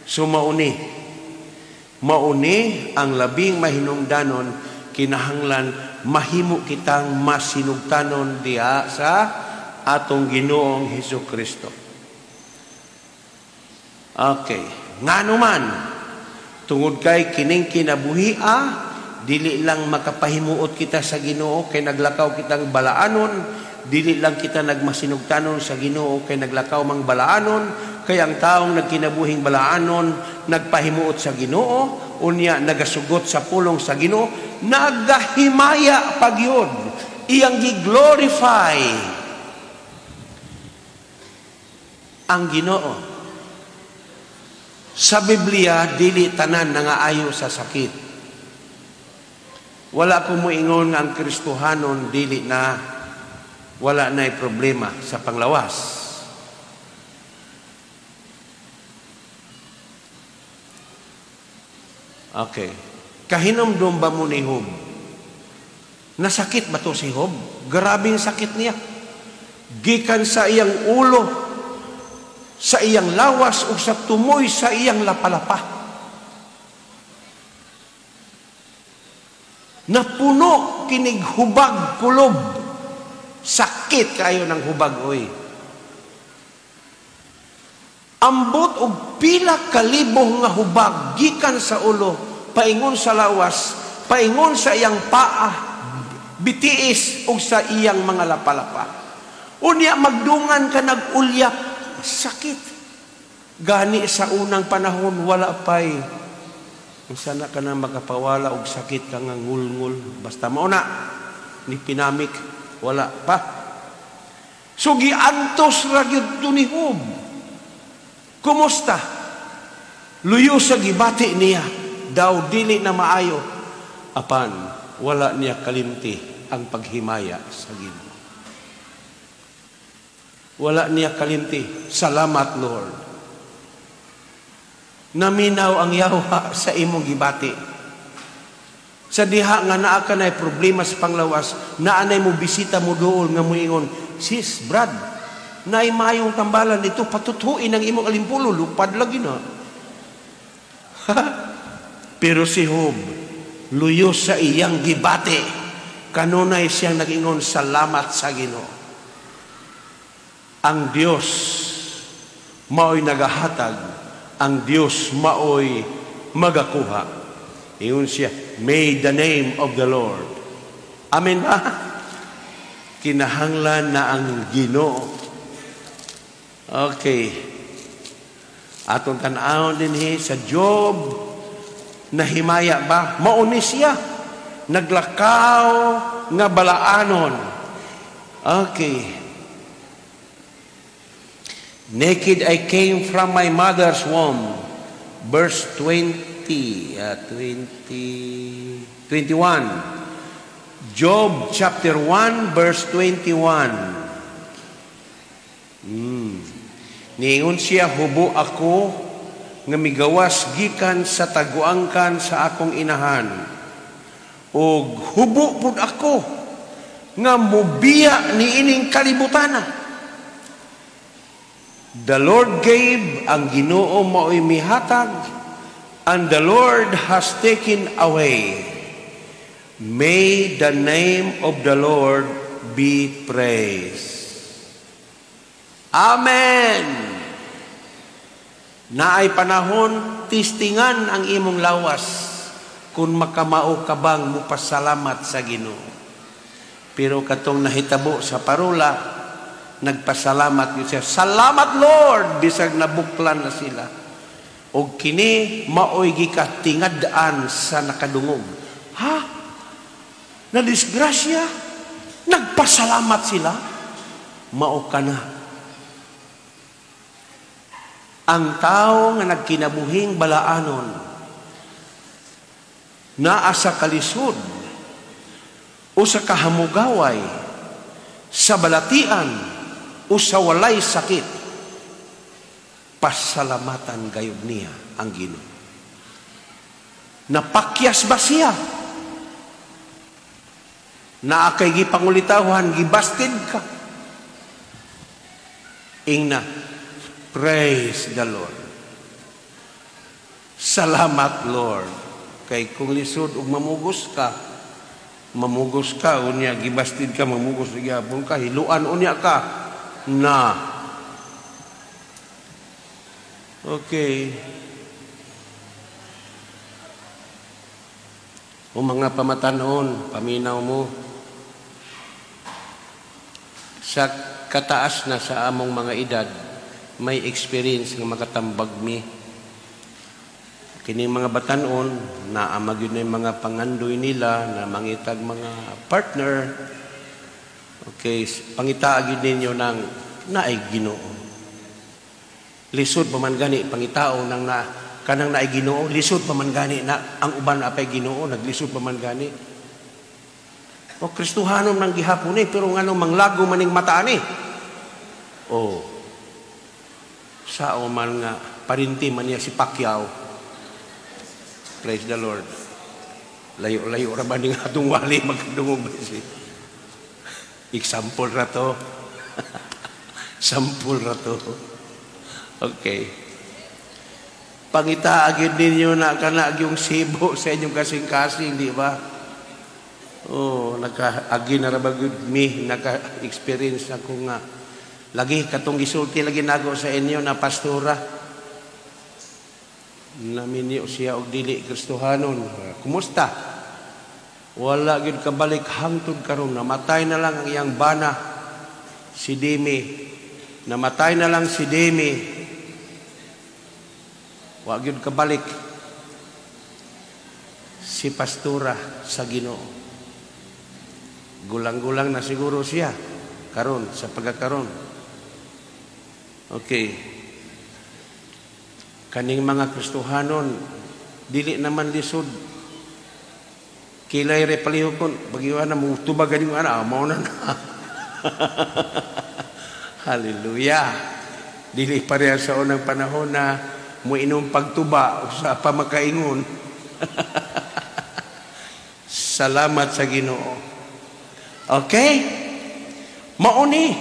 So mauni ang labing mahinungdanon, kinahanglan mahimo kitang masinugtanon diha sa atong Ginoong Hesus Kristo. Okay, ngano man tungod kay kining kinabuhia, dili lang makapahimuot kita sa Ginoo kay naglakaw kitang balaanon, dili lang kita nagmasinugtanon sa Ginoo kay naglakaw mang balaanon, kay ang taong nagkinabuhing balaanon nagpahimuot sa Ginoo, unya nagasugot sa pulong sa Ginoo, nagahimaya pagyud, iyang gi-glorify ang Ginoo. Sa Biblia dili tanan nangaayo sa sakit. Wala ko moingon nga ang Kristohanon dili na wala na'y problema sa panglawas. Okay. Kahinomdom ba mo ni Job? Nasakit ba to si Job? Grabing sakit niya. Gikan sa iyang ulo, sa iyang lawas, ug sa tumoy sa iyang lapalapa. Napuno kinig hubag kulob. Sakit kayo ng hubag, oy. Ambot og pila kalibo nga hubag gikan sa ulo, paingon sa lawas, paingon sa iyang paa, bitiis og sa iyang mga lapalapa. Unya magdungan ka nag-ulyap, sakit. Gani sa unang panahon wala pay. Unsa na ka na makapawala og sakit ka nga ngulngul, basta mao na ni pinamik, wala pa. So giantos ra gyud to ni Job. Kumusta? Luyo sa gibati niya, daw dili na maayo. Apan wala niya kalimti ang paghimaya sa Ginoo. Wala niya kalimti. Salamat, Lord. Naminaw ang yawa sa imong gibati. Sa diha nga naa ka nay problema sa panglawas, naa nay mo bisita mo duol nga moingon, sis, brad, naay maayong tambalan dito, patutuin ang imong alimpulo, lupad lagi na. Pero si Job, luyo sa iyang gibati, kanunay siyang nag-ingon, salamat sa Ginoo. Ang Dios maoy nagahatag, ang Dios maoy magakuha. Ingon siya, may the name of the Lord. Amen ba? Kinahanglan na ang Ginoo. Okay. Atong tan-awon dinhi sa Job, nahimaya ba? Mauni siya. Naglakaw nga balaanon. Okay. Naked I came from my mother's womb. Verse 21. Job chapter 1, verse 21. Niingon siya, hubo ako nga migawas gikan sa taguangkan sa akong inahan. Og hubo pud ako nga mubiya niining kalibutana. The Lord gave, ang Ginoo maoy mihatag, and the Lord has taken away. May the name of the Lord be praised. Amen. Naay panahon, tistingan ang imong lawas kung makamao ka bang mupasalamat sa Ginoo. Pero katong nahitabo sa parola, nagpasalamat yun siya. Salamat, Lord! Bisag nabuklan na sila. Og kini maoy gikatingad-an sa nakadungog. Ha? Nadisgrasya? Nagpasalamat sila? Mao ka na. Ang tao nga nagkinabuhing balaanon, naa sa kalisod o sa kahamugaway, sa balatian o sa walay sakit, pasalamatan gayud niya ang Ginoo. Napakyas ba siya? Naa kay gipangulitawan, gibasted ka. Ingna, praise the Lord. Salamat, Lord. Kay kung lisod og mamugos ka, unya gibastid ka, mamugos gyapon ka, hiluan unya ka na. Okay. O mga pamatanon, paminaw mo. Sa kataas na sa among mga edad, may experience nga makatambag mi. Kini mga batanon, naama gyud na yung mga pangandoy nila, na mangitag mga partner. Okay, pangitaa gyud ninyo ng naay Ginoo. Lisod pa man gani pangitao ng na kanang naay Ginoo, lisod pa man gani na ang uban apay Ginoo, naglisod pa man gani. O Kristohanon man gihapon eh, pero ngano manglago maning mata ani? Oh. Sao man nga parinti man niya si Pacquiao. Praise the Lord. Layo-layo ra ba ning atong wali magkadungog ba si. Example ra to. Sample ra to. Okay. Pangita gyud ninyo na kana yung sibo sa inyong kasing-kasing, di ba? Oh, naka-agi na ra ba gyud mi, naka-experience na ko nga lagi katong gisulti lagi nago sa inyo na pastora. Naminyo siya og dili Kristohanon. Kumusta? Wala gyud kabalik hangtod karon, namatay na lang ang iyang bana, si Dimi. Namatay na lang si Dimi. Wa gyud kabalik si pastora sa Ginoo. Gulang-gulang na siguro siya karon sa pagkakaron. Okay. Kaning mga Kristohanon dili naman lisod. Kilay re palihukon bagiwan na mo tubag ganing ana, mao na na. Hallelujah. Dili pareha sa unang panahon na muinom pagtuba usa pa makaingon. Salamat sa Ginoo. Okay? Mao ni.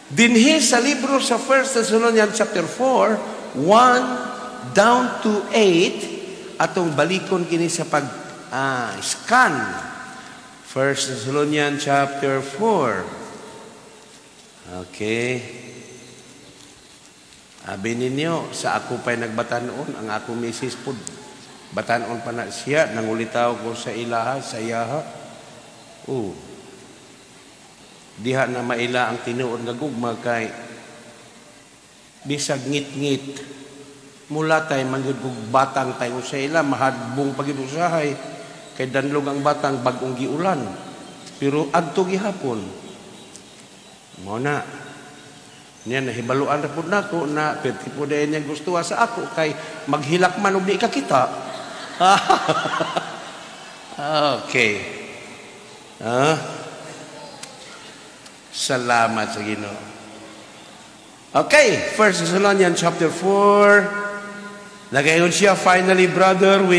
Dinhi sa libro sa 1 Thessalonians chapter 4, 1 down to 8, atong balikon kini sa pag scan. 1 Thessalonians chapter 4. Okay. Abi ninyo, sa ako pa'y nagbatanon, ang ako misis po, batanon pa na siya, nangulitaw ko sa ilaha, sa iyaha. Oh. Diha na maila ang tinuod nga gugma kay bisag ngit-ngit mula tay mangyud kog batang tayo sa ila mahadbong pagid usahay kay danlog ang batang bag-ong giulan pero adto gihapon mao na niya nahibaluan ra pud nako na perti po dayon niya gusto sa ako kay maghilak man og di ka kita. Okay. Ah. Salamat sa Ginoo. Okay, 1 Thessalonians chapter 4. Nagayon siya, "Finally, brother, we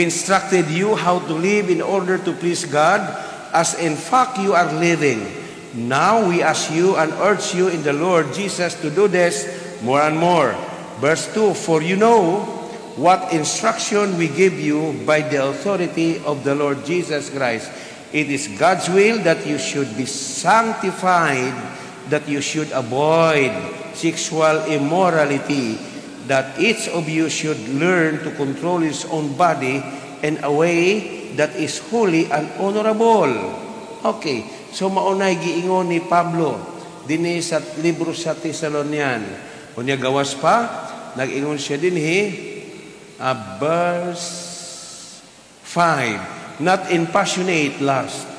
instructed you how to live in order to please God, as in fact you are living. Now we ask you and urge you in the Lord Jesus to do this more and more." Verse 2, "For you know what instruction we give you by the authority of the Lord Jesus Christ. It is God's will that you should be sanctified, that you should avoid sexual immorality, that each of you should learn to control his own body in a way that is holy and honorable." Okay, so maunay giingon ni Pablo dinhi sa libro sa Thessalonian. Unya gawas pa, nag-ingon siya dinhi, verse 5, "Not in passionate lust,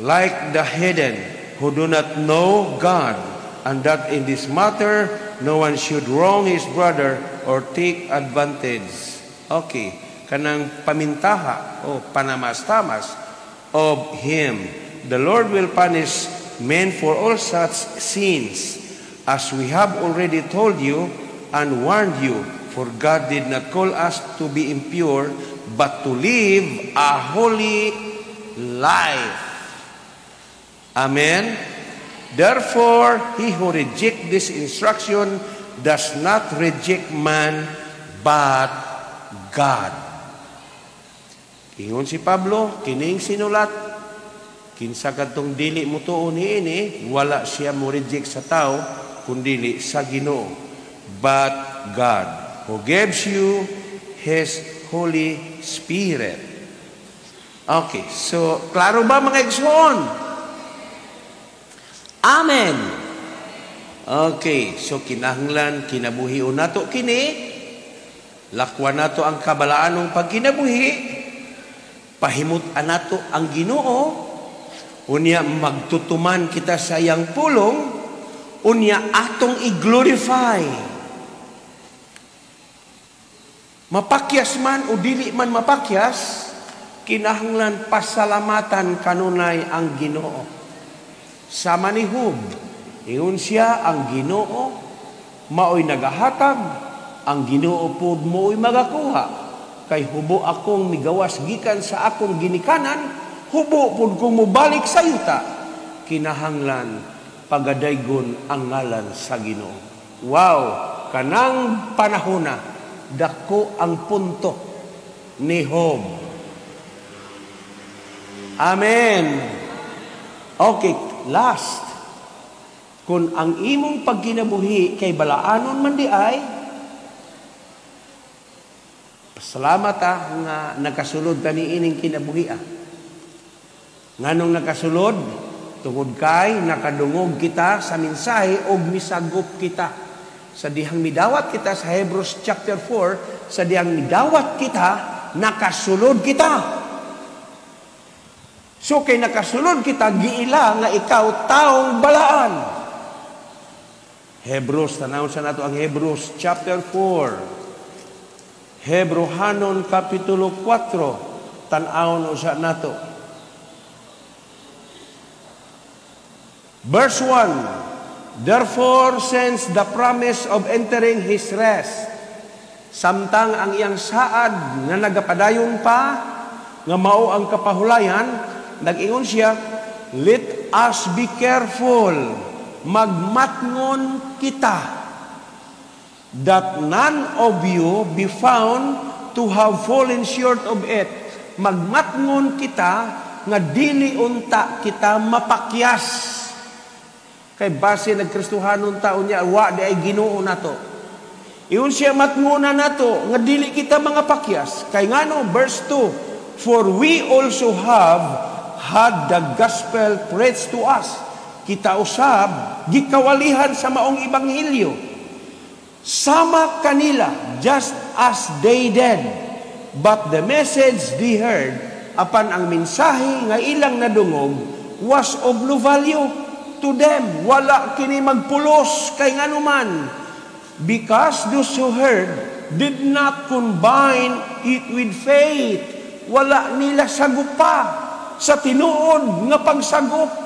like the heathen who do not know God, and that in this matter no one should wrong his brother or take advantage." Okay, kanang pamintaha o panamastamas of him. "The Lord will punish men for all such sins, as we have already told you and warned you. For God did not call us to be impure, but to live a holy life." Amen. "Therefore, he who rejects this instruction does not reject man, but God." Ingon si Pablo, kining sinulat, kinsa kadtong dili mutuo niini, wala siya mo reject sa tao, kundili sa Ginoo. "But God, who gives you His Holy Spirit." Okay, so klaro ba, mga igsoon? Amen. Okay, so kinahanglan kinabuhion nato kini, lakwan nato ang kabalaanong pagkinabuhi, pahimut-an nato ang Ginoo, unya magtutuman kita sa iyang pulong, unya atong i-glorify. Mapakyas man o dili man mapakyas, Kinahanglan pasalamatan kanunay ang Ginoo. Sama ni Job, ingon siya, ang Ginoo maoy nagahatag, ang Ginoo pod maoy magakuha. Kay hubo akong migawas gikan sa akong ginikanan, hubo pod kong mobalik sa yuta. Kinahanglan pagadaygon ang ngalan sa Ginoo. Wow, kanang panahona dako ang punto ni Job. Amen. Okay, last. Kung ang imong pagkinabuhi kay balaanon man di ay, salamat nga nakasulod ta ni ining kinabuhi ah. Nganong nakasulod? Tungod kay nakadungog kita sa mensahe og misagop kita. Sa dihang midawat kita sa Hebrews chapter 4, sa dihang midawat kita, nakasulod kita. So kay nakasulod kita, giila nga ikaw taong balaan. Hebrews, tanaw sa nato ang Hebrews chapter 4. Hebrohanon kapitulo 4, tan-awon usa nato. Verse 1, therefore, since the promise of entering His rest, samtang ang iyang saad nga nagapadayon pa, nga mao ang kapahulayan, nag-ingon siya, let us be careful, magmatngon kita, that none of you be found to have fallen short of it. Magmatngon kita, nga dili unta kita mapakyas. Kay base nagkristuhanon taon niya, wa di ay Ginoo nato. Iyon siya matngona nato, nga dili kita mga pakyas. Kay ngano, verse 2, for we also have had the gospel preached to us. Kita usab, gikawalihan sa maong ebanghelyo. Sama kanila, just as they did. But the message they heard, apan ang mensahe nga ilang nadungog, was of no value to them. Wala kini magpulos kay nganuman. Because those who heard did not combine it with faith. Wala nila sagupa sa tinuod nga pagsagop.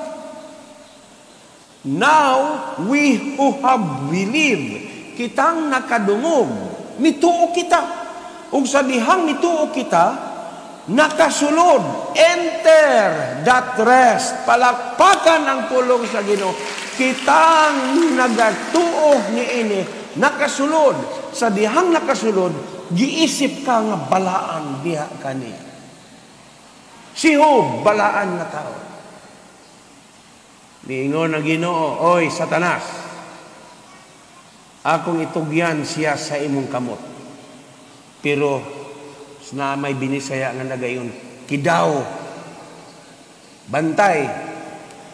Now, we who have believed, kitang nakadungog, mituo kita. Ug sa dihang mituo kita, nakasulod, enter that rest. Palakpakan ang pulong sa Ginoo. Kitang nagatuo niini, nakasulod. Sa dihang nakasulod, giisip ka nga balaan diha kani. Si Job, balaan nga tao. Niingon ang Ginoo, oy Satanas, akong itugyan siya sa imong kamot. Pero na may binisaya nga nagayon, kidaw, bantay,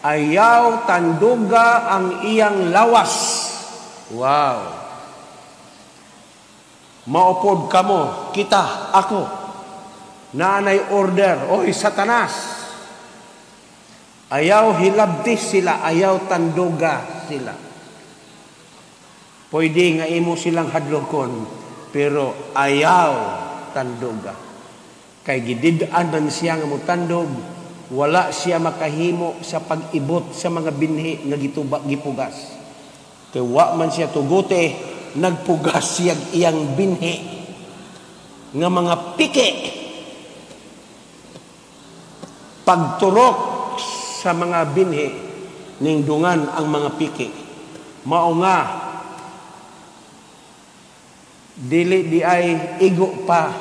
ayaw tanduga ang iyang lawas. Wow. Maupod kamo, kita, ako, naanay order, oy Satanas, ayaw hilabtis sila, ayaw tanduga sila. Pwede nga imo silang hadlokon, pero ayaw tanduga. Kay gidid-an man siya nga motandog, wala siya makahimo sa pag-ibot sa mga binhi nga gituba, gipugas. Kay wa man siya tugote, nagpugas siya iyang binhi nga mga piki. Pagturok sa mga binhi, ningdungan ang mga piki. Mao nga dili di ay igo pa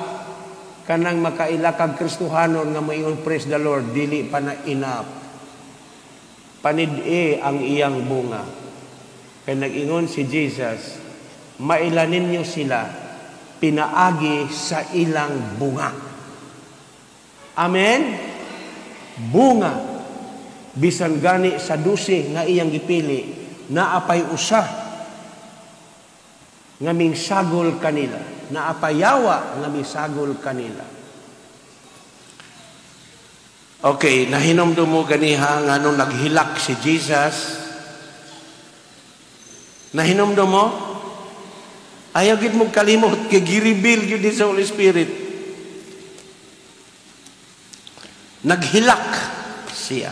kanang makaila kag Kristohanon nga moingon praise the Lord, dili pa na enough. Panid-e ang iyang bunga. Kay nag-ingon si Jesus, maila ninyo sila pinaagi sa ilang bunga. Amen? Bunga. Bisan gani sa 12 nga iyang gipili, naapay usa nga mingsagol kanila, naapayawa nga misagol kanila. Okay, nahinomdum mo ganiha nga nung naghilak si Jesus. Nahinomdum mo? Ayaw gid mo kalimot kay gi-reveal gyud sa Holy Spirit. Naghilak siya.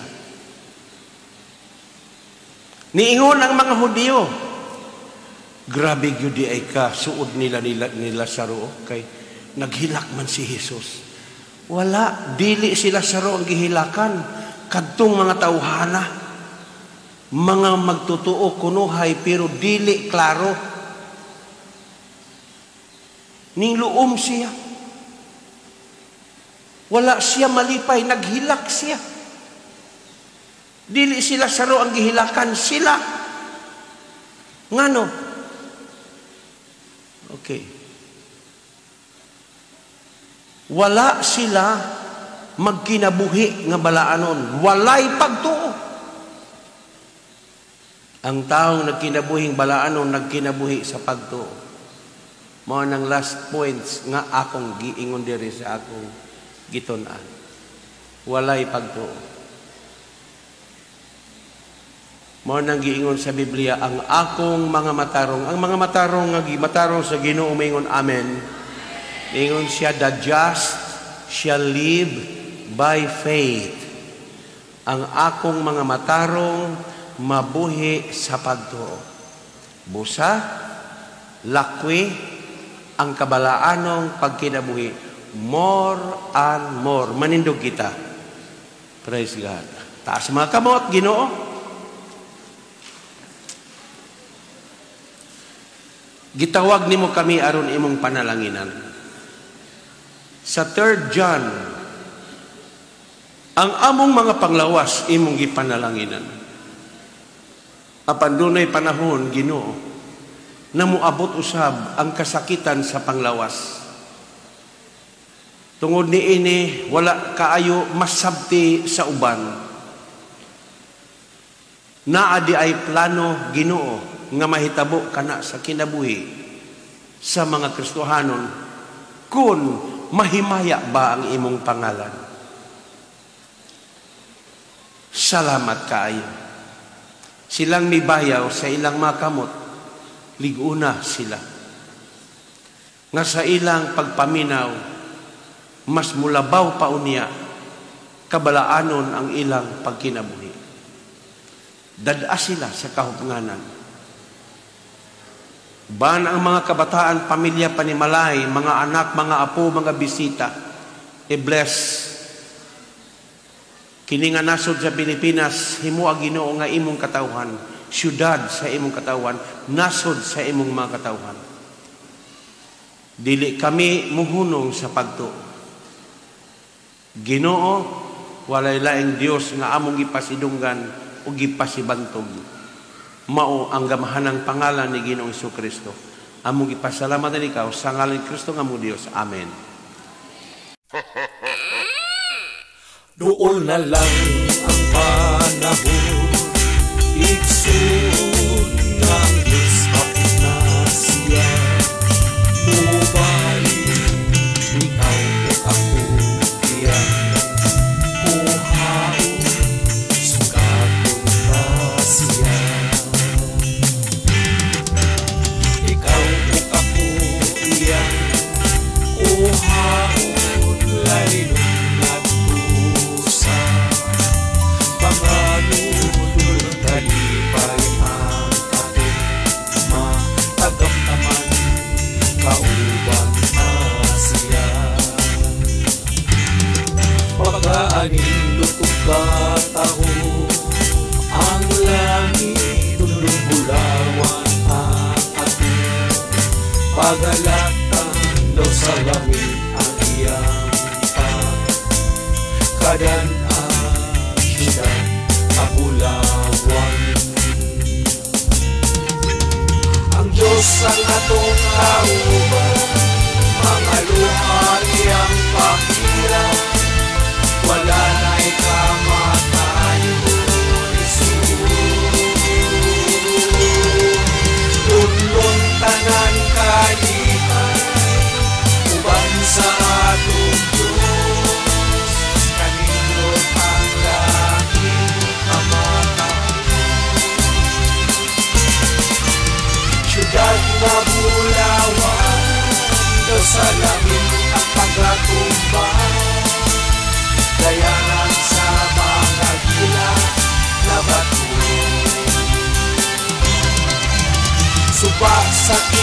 Niingon ang mga Hudiyo, "Grabe gyud diay ka suod nila nila ni Lazaro kay naghilak man si Jesus." Wala, dili si Lazaro ang gihilakan, kadtong mga tawhana, mga magtotoo kunuhay pero dili klaro. Ning luom siya. Wala siya malipay, naghilak siya. Dili si Lazaro ang gihilakan, sila. Ngano? Okay. Wala sila magkinabuhi nga balaanon. Walay pagtuo. Ang taong nagkinabuhing balaanon, nagkinabuhi sa pagtuo. Mao nang last points nga akong giingon diri sa akong gitun-an. Walay pagtuo. Mao nang giingon sa Biblia, ang akong mga matarong, ang mga matarong nga matarong sa Ginoo moingon amen. Ingon siya, "The just shall live by faith." Ang akong mga matarong mabuhi sa pagtuo. Busa, lakwi, ang kabalaanong pagkinabuhi, more and more. Manindog kita. Praise God. Taas mga kamot, Ginoo. Gitawag nimo kami aron imong panalanginan. Sa 3 John, ang among mga panglawas imong gipanalanginan. Apan dunay panahon, Ginoo, na moabot usab ang kasakitan sa panglawas. Tungod niini, wala kaayo masabti sa uban. Naa di ay plano, Ginoo, nga mahitabo kana sa kinabuhi sa mga Kristohanon kung mahimaya ba ang imong pangalan. Salamat kaayo. Silang mibayaw sa ilang mga kamot, liguna sila. Nga sa ilang pagpaminaw, mas mulabaw pa unya, kabalaanon ang ilang pagkinabuhi. Dad-a sila sa kahupnganan. Ban ang mga kabataan, pamilya, panimalay, mga anak, mga apo, mga bisita, i-bless. Kini nga nasod sa Pilipinas, himoa Ginoo nga imong katawhan, syudad sa imong katawhan, nasod sa imong mga katawhan. Dili kami muhunong sa pagtuo. Ginoo, walay laing Dios nga among gipasidunggan o gipasibantog. Mao ang gamahanang pangalan ni Ginoong Jesucristo. Among gipasalamatan ikaw sa ngalan ni Kristo nga among Dios. Amen. Dool na lang ang panahon, igsoon ng Diyos hapit na siya. Mubalik, ikaw ug ako iyang kuhaon, sukaton ta siya. Ikaw ug ako iyang kuhaon, laynon ngadto sa mga nudol, kalipay ang atong matagamtaman, kauban ta siya. Pagkaanindot ug kataho, ang langit tulong bulawan ang atong pagalatan, daw sa langit ang iyang pagkadan-an, siyudad kabulawan. Ang Diyos ang atong kauban, mga luha iyang pakira, wala na'y kamatayon, Jesus. Tunlon tanan kalipay, uban sa atong Diyos, kanindot ang langit kamatayon. Siyudad nga bulawan, Sa